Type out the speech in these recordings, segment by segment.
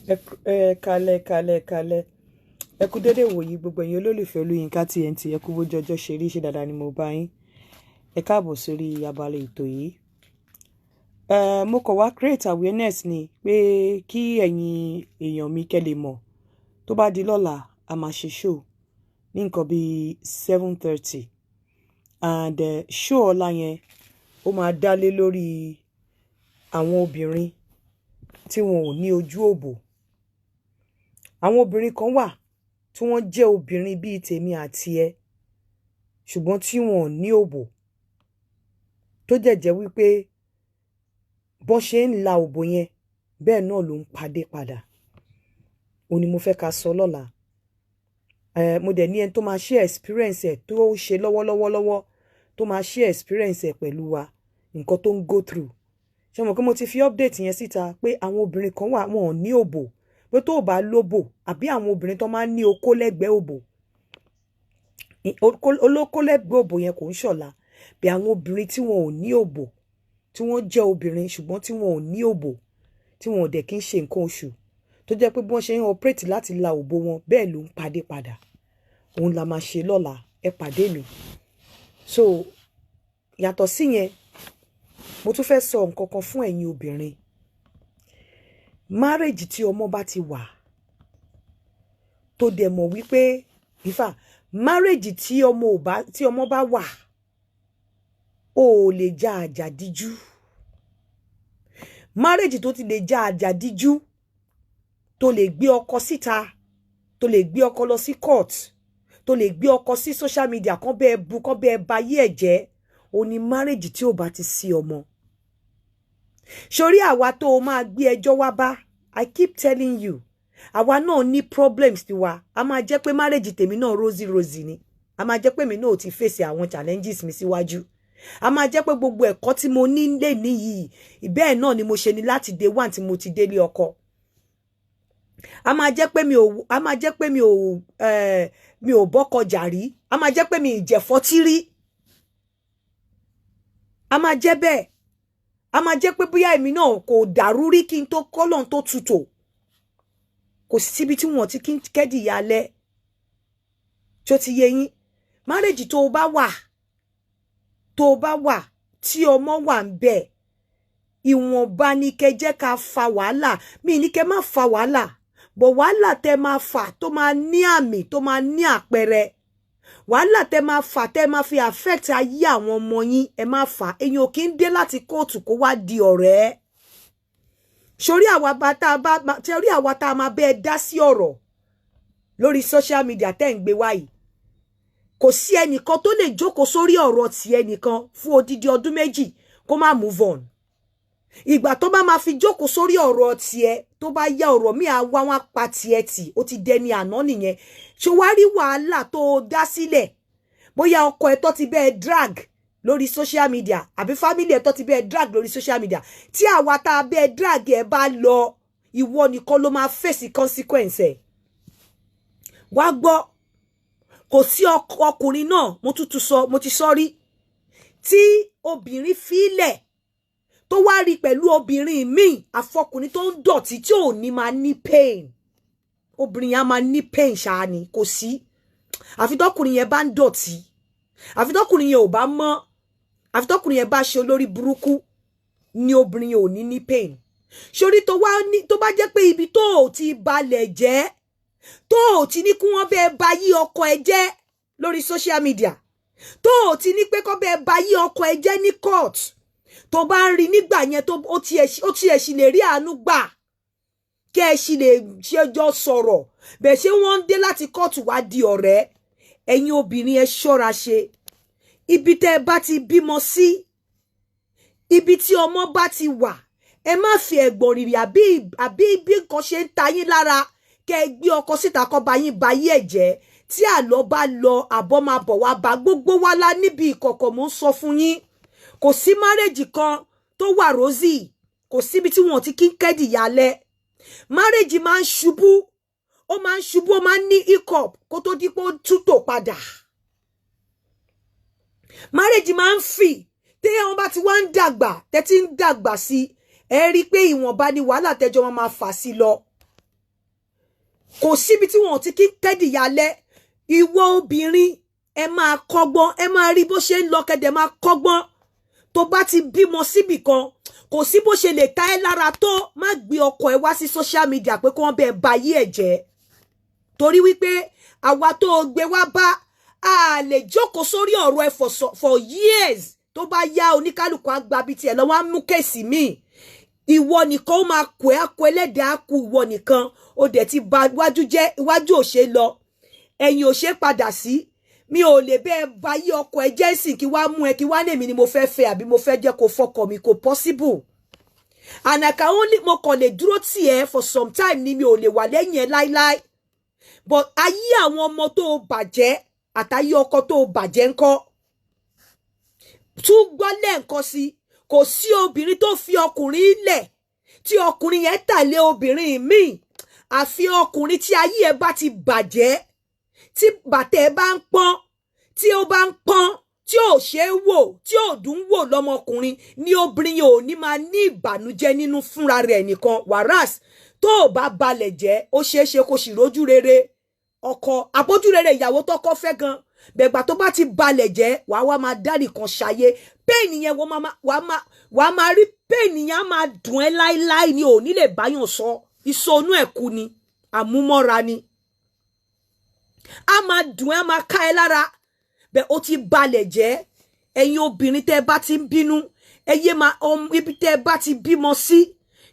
Ẹ kalẹ̀ kalẹ̀ kalẹ̀, ẹ kú dédé wòyí, gbogbo ẹ̀yin olólùfẹ́ Olúyinká TNT. Ẹ kú bójú ọjọ́ ṣe rí. Ṣe dáadáa ni mo bá yín? Ẹ káàbọ̀ sórí abala ètò yìí. Mo kàn wá create awareness ni pé kí ẹ̀yin èèyàn mi kẹ́ lè mọ̀, tó bá di lọ́la, a máa ṣe show ní nǹkan bíi 7:30, and show ọ̀la yẹn, ó máa dá lé lórí àwọn obìnrin tí wọn ò ní ojú òbò. Àwọn obìnrin kan wà tí wọ́n jẹ́ obìnrin bíi tèmi àti ẹ, ṣùgbọ́n tí wọn ò ní òbò, tó jẹ́ jẹ́ wípé bọ́n ṣe ń la òbò yẹn, bẹ́ẹ̀ náà ló ń padé padà. Òun ni mo fẹ́ ká sọ lọ́la. Mo dẹ̀ ní ẹni tó máa share experience ẹ̀ tó ṣe lọ́wọ́lọ́wọ́ lọ́wọ́, tó máa share experience ẹ̀ pẹ̀lú wa, nǹkan tó ń go through. Ṣé mo kí mo ti fi update yẹn síta pé àwọn obìnrin kan wà, wọn ò ní òbò, pé tó o bá lóbò, àbí àwọn obìnrin tó máa ń ní okó lẹ́gbẹ̀ẹ́ òbò, olókó lẹ́gbẹ̀ẹ́ òbò yẹn kò ń ṣọ̀la bí àwọn obìnrin tí wọn ò ní òbò, tí wọ́n jẹ́ obìnrin ṣùgbọ́n tí wọn ò ní òbò, tí wọn ò dẹ̀ kí ń ṣe nǹkan oṣù, tó jẹ́ pé bí wọ́n ṣe ń operate láti la òbò wọn, bẹ́ẹ̀ ló ń padé padà. Òun la máa ṣe lọ́la. Ẹ pàdé mi. So yàtọ̀ sí yẹn, mo tún fẹ́ sọ nǹkan kan fún ẹ̀yin obìnrin. Marriage tí ọmọ bá ti wà, tó dẹ̀ mọ̀ wípé, in fact, marriage tí ọmọ ò bá, tí ọmọ bá wà, o ò lè já àjàdíjú. Marriage tó ti lè já àjàdíjú, tó lè gbé ọkọ síta, tó lè gbé ọkọ lọ sí court, tó lè gbé ọkọ sí social media, kan bẹ́ẹ̀ bu, kan bẹ́ẹ̀ bayé ẹ̀ jẹ́, o ní marriage tí ò bá ti sí ọmọ. Sórí àwa tó o máa gbé ẹjọ́ wá bá, I keep telling you, àwa náà ní problems tiwa. A máa jẹ́ pé marriage tèmi náà rosy rosy ni, a máa jẹ́ pé mi náà ò ti fèsì àwọn challenges mi síwájú, a máa jẹ́ pé gbogbo ẹ̀kọ́ tí mo ní lè níyì, bẹ́ẹ̀ náà ni mo ṣe ní láti day one tí mo ti délé ọkọ. A máa jẹ́ pé mi ò, a máa jẹ́ pé mi ò bọ́kọ jà rí, a máa jẹ́ pé mi ìjẹ̀fọ́tí rí, a máa jẹ́ bẹ́ẹ̀. A máa jẹ́ pé bóyá èmi náà kò dàrú rí kí n tó kọ́lọ́n tó tutù. Kò síbi tí wọ́n ti kẹ́dì yálẹ̀ tí ó ti yé yín. Marriage tó o bá wà, tó o bá wà tí ọmọ wà ń bẹ̀, ìwọ̀nba ni kẹ́ jẹ́ ká fa wàhálà. Mi ní kẹ́ má fa wàhálà bọ̀, wàhálà tẹ́ máa fà tó máa ní àmì, tó máa ní àpẹẹrẹ, wàhálà tẹ́ máa fà tẹ́ máa fi affect ayé àwọn ọmọ yín, ẹ má fà. Èyàn ò kí ń dé láti kóòtù kó wá di ọ̀rẹ́. Sórí àwa bá tá a bá torí àwa tá a máa bẹ́ẹ̀ dá sí ọ̀rọ̀ lórí social media tẹ́ ń gbé wáyìí, kò sí ẹnìkan tó lè jókòó sórí ọ̀rọ̀ tí ẹnìkan fún odidi ọdún 2 kó má move on. Ìgbà tó bá máa fi jókòó sórí ọ̀rọ̀ tiẹ̀, tó bá yá, ọ̀rọ̀ mi á wá, wọn pa tiẹ̀ tì, ó ti dẹni àná nìyẹn. Ṣé wàá rí wàhálà tó o dá sílẹ̀, bóyá ọkọ ẹ̀ tó ti bẹ́ẹ̀ drag lórí social media, àbí family ẹ̀ tó ti bẹ́ẹ̀ drag lórí social media, tí àwa tá a bẹ́ẹ̀ drag ẹ̀ bá lọ, ìwọ nìkan ló máa face consequence ẹ̀. Wá gbọ́, kò sí ọkùnrin náà, mo tútù sọ, mo ti sọ rí, tí obìnrin fílẹ̀ tó wá rí pẹ̀lú obìnrin míì, àfọkùnrin tó ń dọ̀tí tí ò ní máa ní pain. Obìnrin yẹn á máa ní pain ṣáá ni. Kò sí, àfi tọkùnrin yẹn bá ń dọ̀tí, àfi tọkùnrin yẹn ò bá mọ́, àfi tọkùnrin yẹn bá ṣe olórí burúkú ni obìnrin yẹn ò ní ní pain. Sórí tó wá ní, tó bá jẹ́ pé ibi tó ò ti balẹ̀ jẹ́, tó ò ti ní kí wọ́n bẹ́ẹ̀ bá yí ọkọ ẹ jẹ́ lórí social media, tó ò ti ní pé kó bẹ́ẹ̀ bá yí ọkọ ẹ jẹ́ ní court, tó bá ń rí nígbà yẹn, tó ó tiẹ̀ sì lè rí àánú gbà, kí ẹ sì lè ṣẹjọ́ sọ̀rọ̀ bẹ́ẹ̀, ṣé wọ́n ń dé láti kóòtù wá di ọ̀rẹ́. Ẹ̀yin obìnrin, ẹ ṣọ́ra ṣe. Ibi tẹ́ ẹ bá ti bímọ sí, ibi tí ọmọ bá ti wà, ẹ má fi ẹ̀gbọ̀n rìrì àbí bí nǹkan ṣe ń ta yín lára, kẹ́ ẹ gbé ọkọ síta kó bá yín ba yí ẹ̀ jẹ́. Tí àlọ́ bá lọ, àbọ̀ máa bọ̀ wá bá gbogbo wa lá níbi ìkọ̀kọ̀. Mò ń sọ fún yín, kò sí marriage kan tó wà rosy. Kò síbi tí wọn ti kí ń kẹ́dì yálẹ̀. Marriage máa ń ṣubú, ó máa ń ṣubú, ó máa ń ní hiccup kó tó di pé ó tútò padà. Marriage máa ń fì. Tí àwọn bá ti wá ń dàgbà, tẹ́tí ń dàgbà sí, ẹ rí i pé ìwọ̀nba ni wàhálà tẹ́jọ́ máa máa fà sí lọ. Kò síbi tí wọn ò ti kí ń kẹ́dìyà alẹ́. Ìwọ obìnrin, ẹ máa kọ́gbọ́n, ẹ máa rí bó ṣe ń lọ, kẹ́dẹ̀ máa kọ́gbọ́n. Tó bá ti bímọ síbì kan, kò sí bó ṣe lè ta ẹ́ lára tó, má gbé ọkọ ẹ wá sí social media pé kí wọ́n bẹ́ẹ̀ ba ayé ẹ̀ jẹ́, torí wípé àwa tó o gbé wá bá a lè jókòó sórí ọ̀rọ̀ ẹ for years. Tó bá yá, oníkálukú àgbà bíi tiẹ̀ lọ́wọ́ á mú case míì. Ìwọ nìkan ó máa kó ẹ, á kó ẹlẹ́dàá, á kú ìwọ nìkan. Ó dẹ̀ ti ba iwájú jẹ́, iwájú ò ṣe lọ, ẹ̀yìn ò ṣe padà sí. Mi ò lè bẹ́ẹ̀ ba yí ọkọ ẹ jẹ́ sìn, kí wá mú ẹ, kí wá lèmi ni mo fẹ́ fẹ́, àbí mo fẹ́ jẹ́ kó fọkọ mi. Kò possible. And I can only, mo kàn lè dúró tì ẹ́ for some time ni, mi ò lè wà lẹ́yìn ẹ láíláí. But ayé àwọn ọmọ tó o bàjẹ́ àtayé ọkọ tó o bàjẹ́ ńkọ́? Tún gbọ́ lẹ́ǹkan sí, kò sí obìnrin tó fi ọkùnrin lẹ̀ tí ọkùnrin yẹn tàlé obìnrin míì, àfi ọkùnrin tí ayé ẹ bá ti bàjẹ́, tí bàtẹ́ ẹ bá ń pọ́n, tí ó bá ń pọ́n, tí ò ṣe é wò, tí ò dùn wò lọ́mọkùnrin, ní obìnrin yẹn ò ní máa ní ìbànújẹ́ nínú fúnra rẹ̀ nìkan. Whereas tó o bá balẹ̀ jẹ́, ó ṣeé ṣe kó sì rójú rere ọkọ, àbójú rere ìyàwó tọkọ fẹ́ gan bẹ̀gbà. Tó bá ti balẹ̀ jẹ́, wàá wá máa dá nìkan ṣayé. Pain yẹn, wàá máa rí pain yẹn, á máa dùn ẹ́ láíláí ni, ò ní lè báyàn sọ. Ìsọnù ẹ̀kú ni, àmúmọ́ra ni, á máa dùn ẹ́, á máa ká ẹ lára. Bẹ́ẹ̀ ó ti balẹ̀ jẹ́. Ẹ̀yin obìnrin, tẹ́ ẹ bá ti ń bínú, ẹ yé máa ibi tẹ́ ẹ bá ti bímọ sí,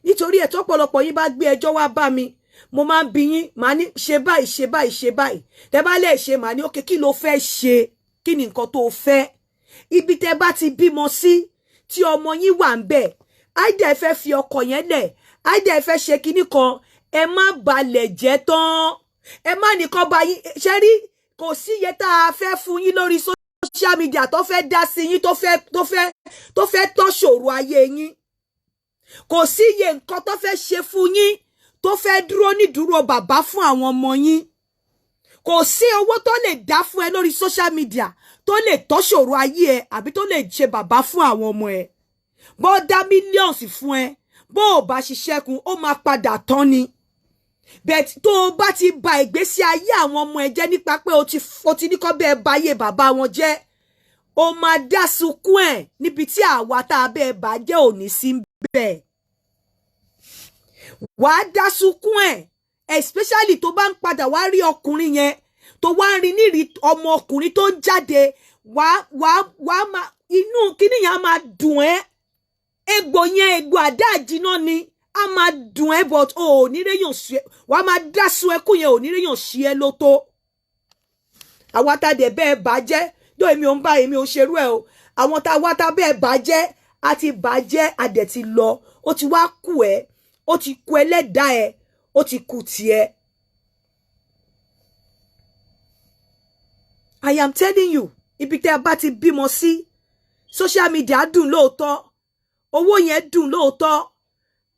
nítorí ẹ̀ tọ́pọ̀lọpọ̀ yín bá gbé ẹjọ́ wá bá mi, mo máa ń bi yín, màá ní ṣe báyìí, ṣe báyìí, ṣe báyìí. Tẹ́ bá lè ṣe, màá ní okay, kí ló fẹ́ ṣe? Kí ni nǹkan tó fẹ́? Ibi tẹ́ bá ti bímọ sí, tí ọmọ yín wà ń bẹ̀, àìdá ẹ fẹ́ fi ọkọ yẹn lẹ̀, àìdá ẹ fẹ́ ṣe kinní kan, ẹ má balẹ̀ jẹ́ tán. Ẹ má nìkan bá yín ṣe rí. Kò sí iye tá a fẹ́ fún yín lórí social media tó fẹ́ dá sí yín, tó fẹ́ tọ́ ṣòro ayé yín. Kò sí iye nǹkan tó fẹ́ ṣe fún yín tó fẹ́ dúró nídúró bàbá fún àwọn ọmọ yín. Kò sí owó tó lè dá fún ẹ lórí social media tó lè tọ́ ṣòro ayé ẹ, àbí tó lè ṣe bàbá fún àwọn ọmọ ẹ. Bó dá millions fún ẹ, bó o bá ṣiṣẹ́ kun, ó máa padà tán ni. But tó o bá ti ba ìgbésí ayé àwọn ọmọ ẹ jẹ́ nípa pé o ti ní kọ́ bẹ́ẹ̀ báyé bàbá wọn jẹ́, o máa dá sunkún ẹ̀ níbi tí àwa tá a bẹ́ẹ̀ bá jẹ́ ò ní sí bẹ́ẹ̀. Wàá dá sunkún ẹ̀, especially tó bá ń padà wá rí ọkùnrin yẹn, tó wá ń rí nírí ọmọ ọkùnrin tó ń jáde, wàá máa inú kíní yẹn á máa dùn ẹ́. Egbò yẹn, egbò àdá àjìnà ni, á máa dùn ẹ́, but o ò ní réyàn sí ẹ. Wàá máa dá sun ẹkún yẹn, ò ní réyàn sí ẹ ló tó. Àwa tá a dẹ̀ bẹ́ẹ̀ bàjẹ́ dó, èmi ò ń bá, èmi ò ń ṣerú ẹ o. Àwọn tá a wá tá bẹ́ẹ̀ bàjẹ́, a ti bàjẹ́, a dẹ̀ ti lọ. Ó ti wá kù ẹ́, ó ti kù ẹlẹ́dàá ẹ, ó ti kù tiẹ̀. I am telling you, ibi tẹ́ a bá ti bímọ sí, social media dùn lóòótọ́, owó yẹn dùn lóòótọ́,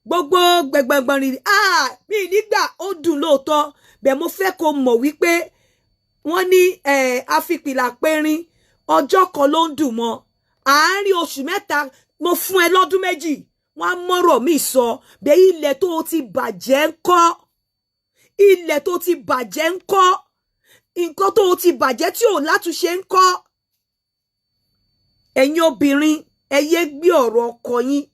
gbogbo gbẹngbẹngbẹ̀rin, ah, mi nígbà ó dùn lóòótọ́. Bẹ́ẹ̀ mo fẹ́ kó mọ̀ wípé wọ́n ní àfipìlà pérín, ọjọ́ kan ló ń dùn mọ́. Àárín oṣù 3, mo fún ẹ lọ́dún 2, wọ́n á mọ́rọ̀ mi sọ bẹ́ẹ̀. Ilẹ̀ tó ti bàjẹ́ ń kọ́? Ilẹ̀ tó ti bàjẹ́ ń kọ́? Nǹkan tó ti bàjẹ́ tí ò látúnṣe ń kọ́? Ẹ̀yin obìnrin, ẹ yé gbé ọ̀rọ̀ ọkọ yín.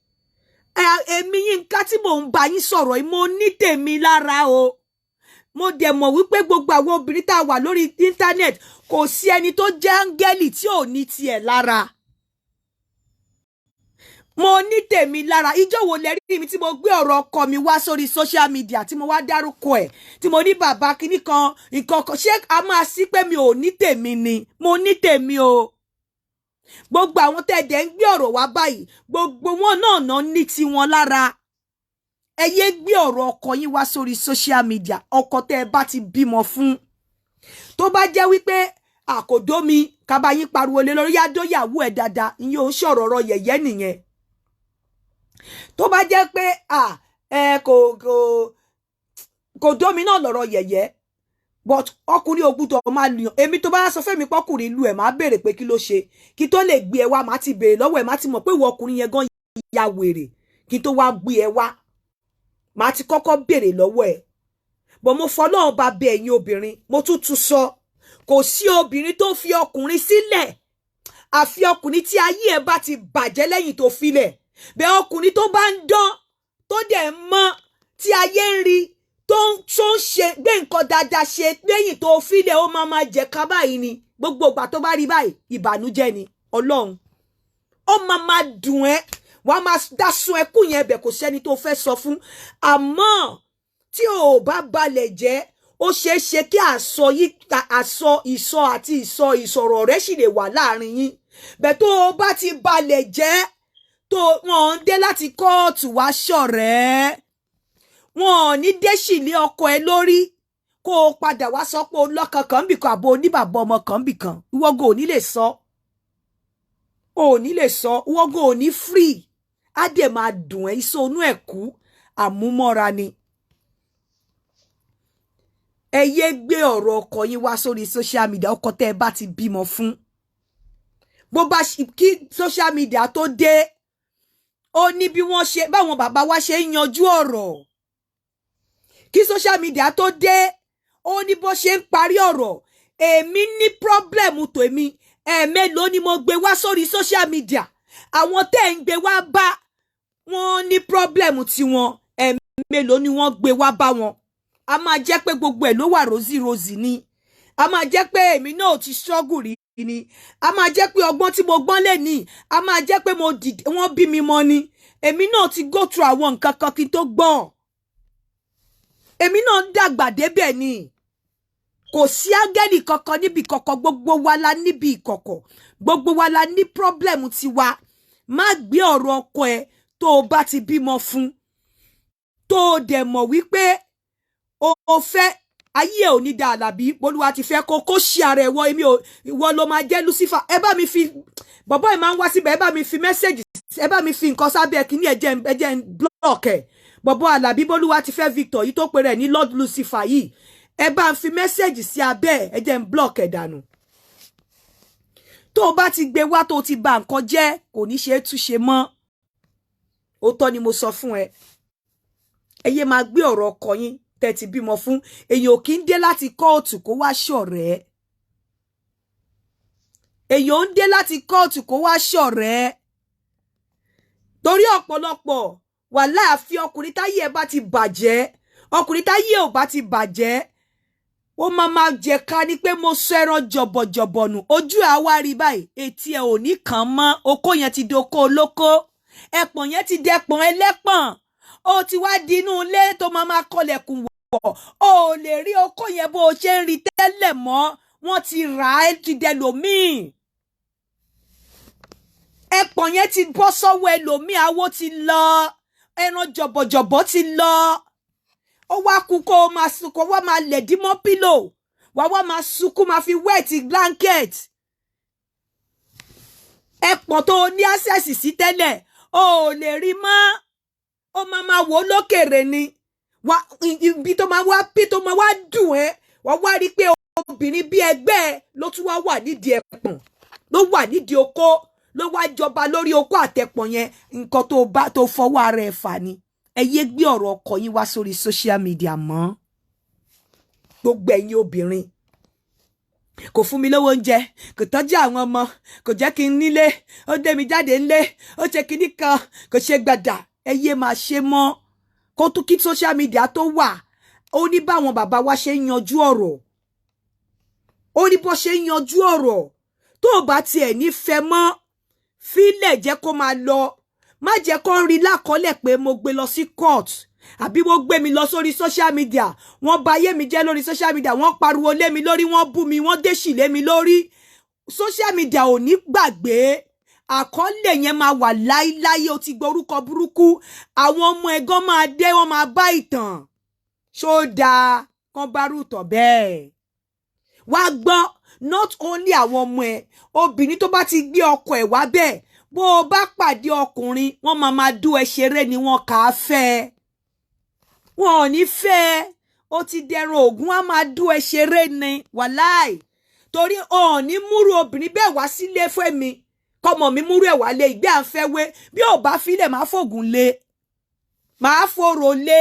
Èmi Yínká tí mò ń bá yín sọ̀rọ̀ yìí, mo ní tèmi lára o. Mo dẹ̀ mọ̀ wípé gbogbo àwọn obìnrin tá a wà lórí internet, kò sí ẹni tó jẹ́ áńgẹ́lì tí ò ní tiẹ̀ lára. Mo ní tèmi lára. Ìjọ́ wo lẹ rí mi tí mo gbé ọ̀rọ̀ ọkọ mi wá sórí social media, tí mo wá dárúkọ ẹ̀, tí mo ní bàbá kinní kan nǹkan kan? Ṣé a máa sí pé mi ò ní tèmi ni? Mo ní tèmi o. Gbogbo àwọn tẹ́ dẹ̀ ń gbé ọ̀rọ̀ wá báyìí, gbogbo wọn náà náà ní tiwọn lára. Ẹ yé gbé ọ̀rọ̀ ọkọ yín wá sórí social media. Ọkọ tẹ́ ẹ bá ti bímọ fún, tó bá jẹ́ wípé àkòdó mi kaba yín pariwo lé lórí, yádóyàwó ẹ̀ dáadáa, ìyẹn ò ń sọ̀rọ̀ ọ̀rọ̀ yẹ̀yẹ́ nìyẹn. Tó bá jẹ́ pé à ẹ kò dómi náà lọ̀rọ̀ yẹ̀yẹ́, but ọkùnrin ò gbúdọ̀ máa lùyàn. Èmi, tó bá sọ fẹ́mi pọ́kùnrin lu ẹ̀, máa béèrè pé kí ló ṣe. Kí tó lè gbé ẹ wá, máa ti béèrè lọ́wọ́ ẹ̀, máa ti mọ̀ pé ìwọ ọkùnrin yẹn gan ya wèrè. Kí tó wá gbé ẹ wá, máa ti kọ́kọ́ béèrè lọ́wọ́ ẹ̀. Bọ̀ mo fọlọ́run bá bẹ ẹ̀yin obìnrin, mo tún tún sọ, kò sí obìnrin tó fi ọkùnrin sílẹ̀ àfi ọkùnrin tí ayé ẹ̀ bá ti bàjẹ́ lẹ́yìn tó filẹ̀. Bẹ́ẹ̀ ọkùnrin tó bá ń dán, tó dẹ̀ ń mọ́, tí ayé ń rí, tó ń ṣe gbé nǹkan dáadáa ṣe lẹ́yìn tó filẹ̀, ó máa máa jẹ ká báyìí ni. Gbogbo ìgbà tó bá rí báyìí, ìbànújẹ́ ni. Ọlọ́run, ó máa máa dùn ẹ́, wàá máa dá sun ẹkún yẹn bẹ̀, kò sẹ́ni tó fẹ́ sọ fún. Àmọ́ tí ò bá balẹ̀ jẹ́, ó ṣeé ṣe kí àsọ yí àsọ ìsọ àti ìsọ ìsọ̀rọ̀ rẹ̀ sì lè wà láàrin yín. Bẹ́ẹ̀ tó o bá ti balẹ̀ jẹ́, tó wọn ń dé láti kóòtù wá ṣọ̀rẹ́, wọn ò ní dé sílé ọkọ ẹ lórí kó o padà wá sọ pé o lọ́kàn kan bìkan àbò oníbàbọ̀ ọmọ kan bìkan. Ìwọ́gò ò ní lè sọ, ò ní lè sọ, ìwọ́gò ò ní free. Á dẹ̀ máa dùn ẹ́, iṣẹ́ onú ẹ̀ kú àmúmọ́ra ni. Ẹ yé gbé ọ̀rọ̀ ọkọ yín wá sórí social media. Ọkọ tẹ́ ẹ bá ti bímọ fún, bó bá kí social media tó dé, ó ní bí wọ́n ṣe báwọn bàbá wa ṣe ń yanjú ọ̀rọ̀. Kí social media tó dé, ó ní bó ṣe ń parí ọ̀rọ̀. Èmi ní problem tèmi, ẹ̀ẹ̀mélòó ni mo gbé wá sórí social media? Àwọn tẹ́ ń gbé wá bá wọn ní problem tiwọn, ẹ̀ẹ̀mélòó ni wọ́n gbé wá bá wọn? A máa jẹ́ pé gbogbo ẹ̀ ló wà rosy rosy ni? A máa jẹ́ pé èmi náà ti struggle rí ni? A máa jẹ́ pé ọgbọ́n tí mo gbọ́n lè ní, a máa jẹ́ pé mo dìde wọ́n bí mi mọ́ ni? Èmi náà ti go through àwọn nǹkan kan kí n tó gbọ́n. Èmi náà ń dàgbà débẹ̀ ni. Kò sí áńgẹ́lì kankan níbi kankan. Gbogbo wa la níbi ìkọ̀kọ̀, gbogbo wa la ní problem tiwa. Má gbé ọ̀rọ̀ ọkọ ẹ tó o bá ti bímọ fún, tó o dẹ̀ mọ̀ wípé o fẹ́ ayé ò ní da. Àlàbí Olúwa ti fẹ́ kó ṣí ara ẹ̀ wọ. Èmi ò, ìwọ ló máa jẹ́ Lucifer. Ẹ bá mi fi bọ̀bọ́ ẹ̀ máa ń wá síbẹ̀, ẹ bá mi fi message, ẹ bá mi fi nǹkan sábẹ́ kínní ẹ jẹ́, ẹ jẹ́ ń block ẹ̀. Bọ̀bọ́ Àlàbí Bólúwa ti fẹ́ Victor yìí tó pe rẹ̀ ní Lord Lucifer yìí, ẹ bá ń fi message sí abẹ́ ẹ jẹ́ ń block ẹ̀ dànù. Tó o bá ti gbé wá, tó o ti bà nǹkan jẹ́, kò ní ṣe é túnṣe mọ́. Òótọ́ ni mo sọ fún ẹ. Ẹ yé máa gbé ọ̀rọ̀ ọkọ yín tẹ́ ti bímọ fún. Èèyàn ò kí ń dé láti kóòtù kó wá ṣọ̀rẹ́. Èèyàn ń dé láti kóòtù kó wá ṣọ̀rẹ́, torí ọ̀pọ̀lọpọ̀ wà láàfin ọkùnrin táyé ẹ bá ti bàjẹ́, ọkùnrin táyé ò bá ti bàjẹ́, ó máa máa jẹ ká ní pé mo sọ ẹran jọ̀bọ̀jọ̀bọ̀ nù. Ojú ẹ̀ á wá rí báyìí, etí ẹ̀ ò ní kàn mọ́. Okó yẹn ti doko olóko, ẹpọ̀n yẹn ti dẹpọ̀n ẹlẹ́pọ̀n. Ó ti wá di inú ilé tó máa máa kọlẹ̀kùn wọ̀. Ó lè rí okó yẹn bó o ṣe ń rí tẹ́lẹ̀ mọ́. Wọ́n ti rà á, ti dẹlòmíì. Ẹpọ̀n yẹn ti bọ́ sọ́wọ́ ẹlòmíì. Awó ti lọ, ẹran jọ̀bọ̀jọ̀bọ̀ ti lọ. Ó wá kú kó o máa sunkún, wá máa lẹ̀dí mọ́ pillow, wá wá máa sunkún, máa fi wet blanket. Ẹpọ̀n tó o ní access sí tẹ́lẹ̀, o ò lè rí mọ́. Ó máa máa wò ó lókèrè ni. Wá ibi tó máa wá bí tó máa wá dùn ẹ́, wá wá rí pé obìnrin bí ẹgbẹ́ ẹ ló tún wá wà nídìí ẹpọ̀n, ló wà nídìí okó, ló wá jọba lórí okó àtẹpọ̀n yẹn. Nǹkan tó bá tó fọwọ́ ara ẹ̀ fà ni. Ẹ yé gbé ọ̀rọ̀ ọkọ yín wá sórí social media mọ́. Gbogbo ẹ̀yin obìnrin, kò fún mi lówó oúnjẹ, kò tọ́jú àwọn ọmọ, kò jẹ́ kí n nílé, ó dé mi jáde ńlé, ó ṣe kinní kan, kò ṣe gbàdà, ẹ yé máa ṣe mọ́. Kó tún kí social media tó wà, ó ní báwọn bàbá wa ṣe ń yanjú ọ̀rọ̀, ó ní bó ṣe ń yanjú ọ̀rọ̀. Tó o bá tiẹ̀ nífẹ̀ẹ́ mọ́, fílẹ̀, jẹ́ kó máa lọ. Má jẹ́ kó rí lákọọ́lẹ̀ pé mo gbé lọ sí court àbí wọ́n gbé mi lọ sórí social media, wọ́n bà ayé mi jẹ́ lórí social media, wọ́n pariwo lé mi lórí, wọ́n bú mi, wọ́n déṣì lé mi lórí. Social media ò ní gbàgbé, àkọọ́lẹ̀ yẹn máa wà láíláí. O ti gborúkọ burúkú, àwọn ọmọ ẹ̀gán máa dé, wọ́n máa bá ìtàn. Ṣó dáa kán bá rúùtọ̀ bẹ́ẹ̀? Wá gbọ́, not only àwọn ọmọ ẹ, obìnrin tó bá ti gbé ọkọ ẹ̀ wá bẹ́ẹ̀, bó o bá pàdé ọkùnrin, wọ́n máa máa dú ẹ ṣeré ni. Wọ́n kà á fẹ́ ẹ, wọn ò ní fẹ́ ẹ. Ó ti dẹrun ògùn, á máa dú ẹ ṣeré ni, wàláì. Torí ò ní múrú obìnrin bẹ́ẹ̀ wá sílé fún mi, kọmọ mi múrú ẹ̀ wálé ìgbé à ń fẹ́ wé. Bí ò bá filẹ̀, máa fògùn lé, máa fòrò lé.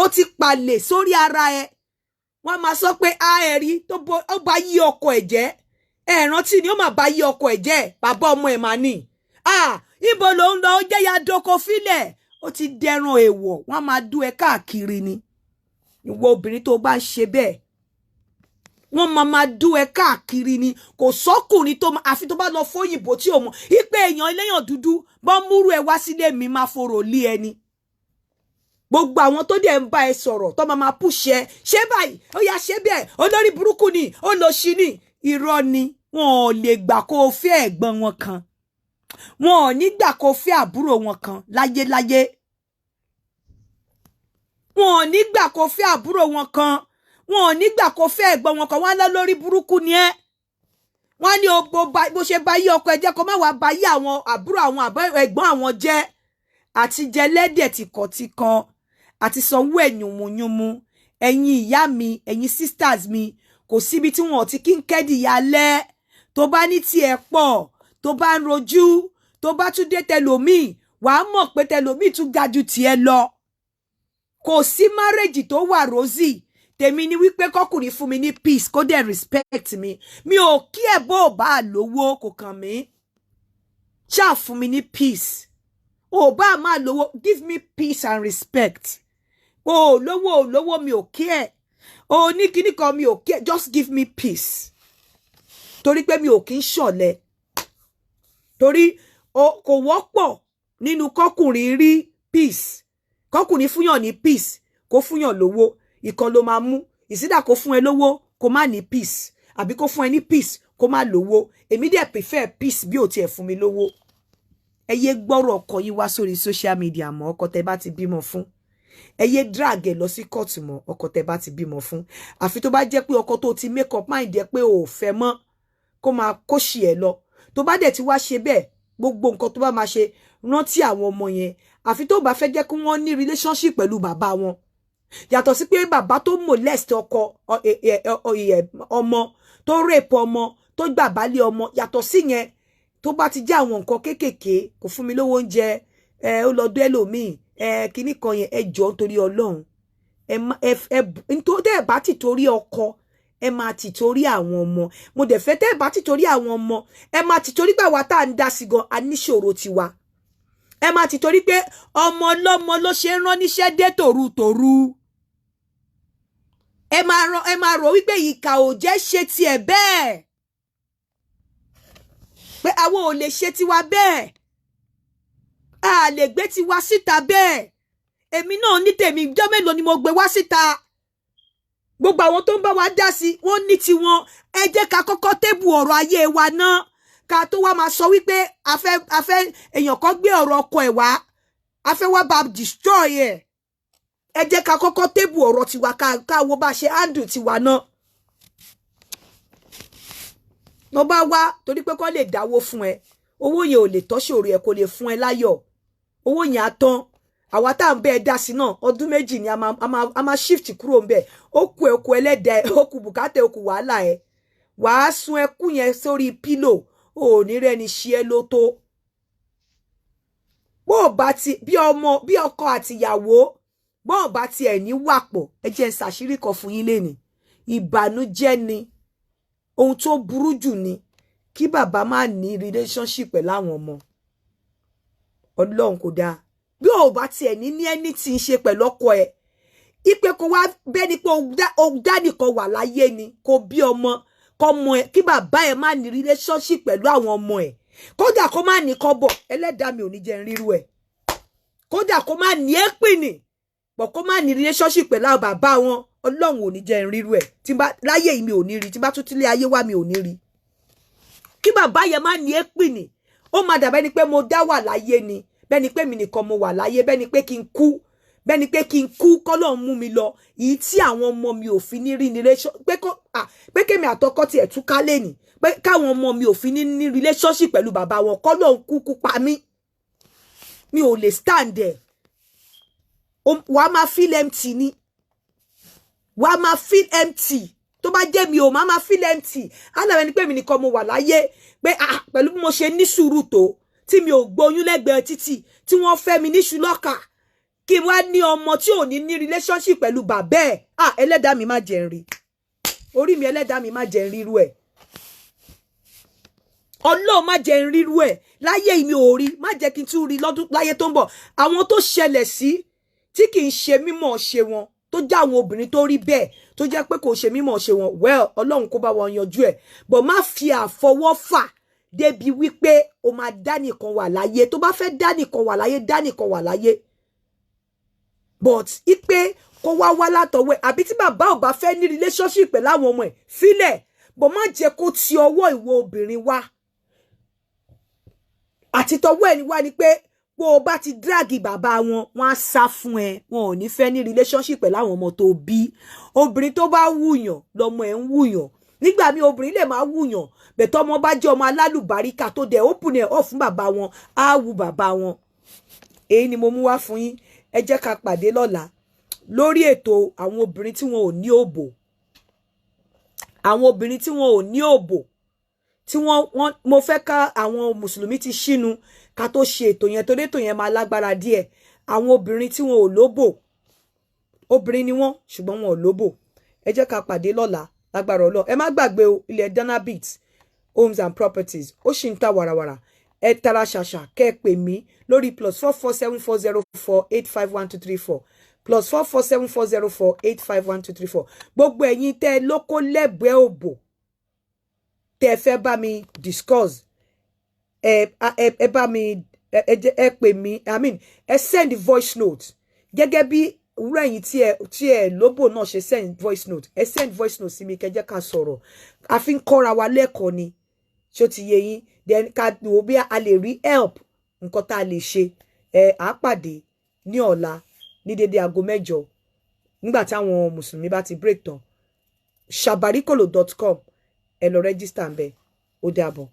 Ó ti palè sórí ara ẹ. Wọ́n máa sọ pé a ẹ̀rí tó ó bá yí ọkọ ẹ̀ jẹ́. Ẹ rántí ni ó máa bá yí ọkọ ẹ̀ jẹ́, bàbá ọmọ ẹ̀ máa ní. Ah, ibo ló ń lọ? Ó jẹ́ ya doko fílẹ̀. Ó ti dẹran èèwọ̀, wọ́n máa dú ẹ káàkiri ni. Ìwọ obìnrin tó bá ń ṣe bẹ́ẹ̀, wọ́n máa dú ẹ káàkiri ni. Kò sọ́kùnrin tó àfi tó bá lọ fóyìnbó tí ò mọ̀ ipe èèyàn eléyàn dúdú bọ́ múrú ẹ wá sílé mi, máa forò lé ẹni. Gbogbo àwọn tó dẹ̀ ń bá ẹ sọ̀rọ̀, tó máa push ẹ, ṣé báyìí ó yá, ṣé bẹ́ẹ̀, olórí burúkú ni, ó lọ sí ni, irọ́ ni. Wọn ò lè gbà kó o fẹ́ ẹ̀gbọ́n wọn kan, wọn ò ní gbà kó o fẹ́ àbúrò wọn kan láyéláyé. Wọn ò ní gbà kó o fẹ́ àbúrò wọn kan, wọn ò ní gbà kó fẹ́ ẹ̀gbọ́n wọn kan. Wọn á lọ lórí burúkú ni ẹ́. Wọ́n ní bó ṣe bá yí ọkọ ẹ jẹ́, kó má wàá bá yí àwọn àbúrò àwọn ẹ̀gbọ́n àwọn jẹ́. Àti jẹlẹ́dẹ̀ tìkọ̀tìkan àti sanwó ẹ̀ yùnmùyùnmù. Ẹ̀yin ìyá mi, ẹ̀yin sisters mi, kò síbi tí wọn ò ti kí ń kẹ́dì yálẹ́. Tó bá ní tiẹ̀ pọ̀, tó bá ń rojú, tó bá tún dé tẹlòmíì, wàá mọ̀ pé tẹlòmíì tún ga ju tiẹ̀ lọ. Kò sí marriage tó wà rosy. Tèmi ni wípé kọkùnrin fún mi ní peace, kó dẹ̀ respect mi. Mi ò kí ẹ̀ bó bá lówó, kò kàn mí. Ṣáà fún mi ní peace. Ò bá máa lówó, give me peace and respect. O lówó, ò lówó, mi ò kí ẹ̀. O ní kíní kan, mi ò kí ẹ̀. Just give me peace, torí pé mi ò kí ń ṣọ̀lẹ. Torí kò wọ́pọ̀ nínú kọkùnrin rí peace, kọkùnrin fúnyàn ní peace, kó fúnyàn lówó. Ìkan ló máa mú ìsídà, kó fún ẹ lówó kó má ní peace, àbí kó fún ẹ ní peace kó má lówó. Èmi dẹ̀ prefer peace bí ò tiẹ̀ fún mi lówó. Ẹ yé gbọ́rọ̀ ọkọ yín wá sórí social media mọ́, ọkọ tẹ bá ti bímọ fún. Ẹ yé drag ẹ lọ sí court mọ́, ọkọ tẹ bá ti bímọ fún. Àfi tó bá jẹ́ pé ọkọ tó ti make up mind ẹ pé ò fẹ́ mọ́, kó máa kóṣì ẹ lọ. Tó bá dẹ̀ ti wá ṣe bẹ́ẹ̀, gbogbo nǹkan tó bá máa ṣe, rántí àwọn ọmọ yẹn. Àfi tó bá fẹ́ jẹ́ kí wọ́n ní relationship pẹ̀lú bàbá wọn, yàtọ̀ sí pé bàbá tó molest ọkọ ọmọ, tó rape ọmọ, tó gbà bálé ọmọ. Yàtọ̀ sí yẹn, tó bá ti jẹ́ àwọn nǹkan kéékèèké, kò fún mi lówó oúnjẹ ẹ, ó lọ dé ẹlòmíì ẹ, kíní kan yẹn, ẹ jọ̀ọ́, nítorí Ọlọ́run, ẹ ẹ ẹ nítorí tẹ́ ẹ bá ti torí ọkọ, ẹ máa ti torí àwọn ọmọ. Mo dẹ̀ fẹ́ tẹ́ ẹ bá ti torí àwọn ọmọ, ẹ máa ti torí pé àwa tá à ń dá sí gan, a níṣòro tiwa. Ẹ máa ti torí pé ọmọ ọlọ́mọ ló ṣe ń rán níṣẹ́ dé tòru tòru. Ẹ máa rán, ẹ máa rò wípé ìkà ò jẹ́ ṣe tiẹ̀ bẹ́ẹ̀, pé àwọn ò lè ṣe tiwa bẹ́ẹ̀, a lè gbé tiwa síta bẹ́ẹ̀. Èmi náà ní tèmi. Ìjọ́ mélòó ni mo gbé wá síta? Gbogbo àwọn tó ń bá wa dá sí, wọ́n ní tiwọn. Ẹ jẹ́ ká kọ́kọ́ table ọ̀rọ̀ ayé wa náà, ká tó wá máa sọ wípé a fẹ́ èèyàn kan gbé ọ̀rọ̀ ọkọ ẹ̀ wá, a fẹ́ wá bá destroy ẹ̀. Ẹ jẹ́ ká kọ́kọ́ table ọ̀rọ̀ tiwa, ká wo bá ṣe handle tiwa náà. Tó bá wá torí pé kó lè dáwó fún ẹ, owó yẹn ò lè tọ́ṣòro ẹ, kò lè fún ẹ láyọ̀. Owó yẹn á tán. Àwa tá à ń bẹ ẹ dá sí náà, ọdún 2 ni a máa shift kúrò ń bẹ. Ó kù ẹ, kù ẹlẹ́dàá ẹ, ó kù bùkátà, ó kù wàhálà ẹ. Wàá sun ẹkún yẹn sórí pillow, ò ní rẹ́ni ṣe é ló tó. Bó o bá ti bí ọmọ, bí ọkọ àtìyàwó, bó o bá tiẹ̀ ní wàpọ̀, ẹ jẹ́ n ṣàṣírí kan fún yín lénìí. Ìbànújẹ́ ni, ohun tó burú jù ni kí bàbá má ní relationship pẹ̀lú àwọn ọmọ. Ọlọ́run, kò dáa. Bí o bá tiẹ̀ ní anything ṣe pẹ̀lú ọkọ ẹ̀, ipe kò wá bẹ́ẹ̀ ni pé o dá nìkan wà láyé ni, kò bí ọmọ kọ́mọ ẹ, kí bàbá ẹ má ní relationship pẹ̀lú àwọn ọmọ ẹ̀, kódà kó má ní kọ́bọ̀, ẹlẹ́dàá mi ò ní jẹ́ n rírú ẹ̀. Kódà kó má ní épìnì pọ̀, kó má ní relationship pẹ̀lú àwọn bàbá wọn, Ọlọ́run ò ní jẹ́ n rírú ẹ̀. Tí bá láyé mi ò ní rí, tí bá tún tílé ayé wá mi ò ní rí. Kí bàbá yẹn má ní épìnì, ó máa dàbẹ́ ni pé mo dá wà láyé ni, bẹ́ẹ̀ ni pé mi nìkan mo wà láyé, bẹ́ẹ̀ ni pé kí n kú, bẹ́ẹ̀ ni pé kí n kú, kọ́lọ́run mú mi lọ. Èyí tí àwọn ọmọ mi ò fi ní rí ní relation, pé kó pé kémi àtọkọ tiẹ̀ túká lẹ́nìí, pé káwọn ọmọ mi ò fi ní ní relationship pẹ̀lú bàbá wọn, kọ́lọ́run kúkú pa mí, mi ò lè stand there. Wàá máa feel empty ni, wàá máa feel empty. Tó bá jẹ́ mi ò máa feel empty. Á dàbẹ̀ ni pé mi nìkan mo wà láyé, pé ah, pẹ̀lú bí mo ṣe ní sùúrù tó, tí mi ò gbóyún lẹ́gbẹ̀ẹ́ títì, tí wọ́n fẹ́ mi níṣu lọ́kà, kí Kí n wá ní ọmọ tí ò ní ní relationship pẹ̀lú bàbá ẹ̀, ah, ẹlẹ́dàá mi, má jẹ́ n rí. Orí mi, ẹlẹ́dàá mi, má jẹ́ n rírú ẹ̀. Ọlọ́run, má jẹ́ n rírú ẹ̀ láyé mi. Ò rí, má jẹ́ kí n tún rí lọ́dún láyé tó ń bọ̀. Àwọn tó ṣẹlẹ̀ sí tí kì í ṣe mímọ̀ ṣe wọn, tó jẹ́ àwọn obìnrin tó rí bẹ́ẹ̀, tó jẹ́ pé kò ṣe mímọ̀ ṣe wọn, well, Ọlọ́run kó bá wọn yanjú ẹ̀. But má fi àfọwọ́fà débi wípé o máa dá nìkan wà láyé. Tó bá fẹ́ dá nìkan wà láyé, dá nìkan wà láyé, but ipe kó wá wá látọwọ́ ẹ̀, àbí tí bàbá ò bá fẹ́ ní relationship pẹ̀lú àwọn ọmọ ẹ̀, fílẹ̀, but má jẹ́ kó ti ọwọ́ ìwọ obìnrin wá. Àti tọwọ́ ẹ̀ ní wá ni pé bó o bá ti drag bàbá wọn, wọn á sá fún ẹ. Wọn ò ní fẹ́ ní relationship pẹ̀lú àwọn ọmọ tó bí. Obìnrin tó bá wùyàn lọmọ ẹ̀ ń wùyàn. Nígbà míì, obìnrin lè máa wùyàn bẹ̀tọ́. Ọmọ bá jẹ́ ọmọ alálùbáríkà tó dẹ̀ open ẹ̀ up fún bàbá wọn, á wù bàbá wọn. Èyí ni mo mú wá fún yín. Ẹ jẹ́ ká pàdé lọ́la lórí ètò àwọn obìnrin tí wọn ò ní òbò, àwọn obìnrin tí wọn ò ní òbò tí wọ́n. Mo fẹ́ ká àwọn mùsùlùmí ti ṣínu ká tó ṣe ètò yẹn, torí ètò yẹn máa lágbára díẹ̀. Àwọn obìnrin tí wọn ò lóbò, obìnrin ni wọ́n ṣùgbọ́n wọn ò lóbò. Ẹ jẹ́ ká pàdé lọ́la lágbára Ọlọ́run. Ẹ má gbàgbé o, ilẹ̀ Danabit Homes and Properties, ó sì ń ta wàràwàrà. Ẹ tara ṣàṣà kẹ́ ẹ pè mí lórí +44 7404 851234, +44 7404 851234. Gbogbo ẹ̀yin tẹ́ ẹ lóko lẹ́gbẹ̀ẹ́ òbò tẹ́ ẹ fẹ́ bá mi discuss, ẹ bá mi, ẹ pè mí, I mean, ẹ send voice note gẹ́gẹ́ bí wúrọ̀ ẹ̀yin tí ẹ lóbò náà ṣe send voice note. Ẹ send voice note sí mi, kẹ́ jẹ́ ká sọ̀rọ̀. A fi ń kọ́ra wa lẹ́kọ̀ọ́ ni. Ṣó ti yé yín? Then ká wò bí a lè rí help, nǹkan tá a lè ṣe. Ẹ à pàdé ní ọ̀la ní dédé aago 8 nígbà táwọn mùsùlùmí bá ti break tán. Sabarikolo.com, ẹ lọ register ń bẹ. Ó dàbọ̀.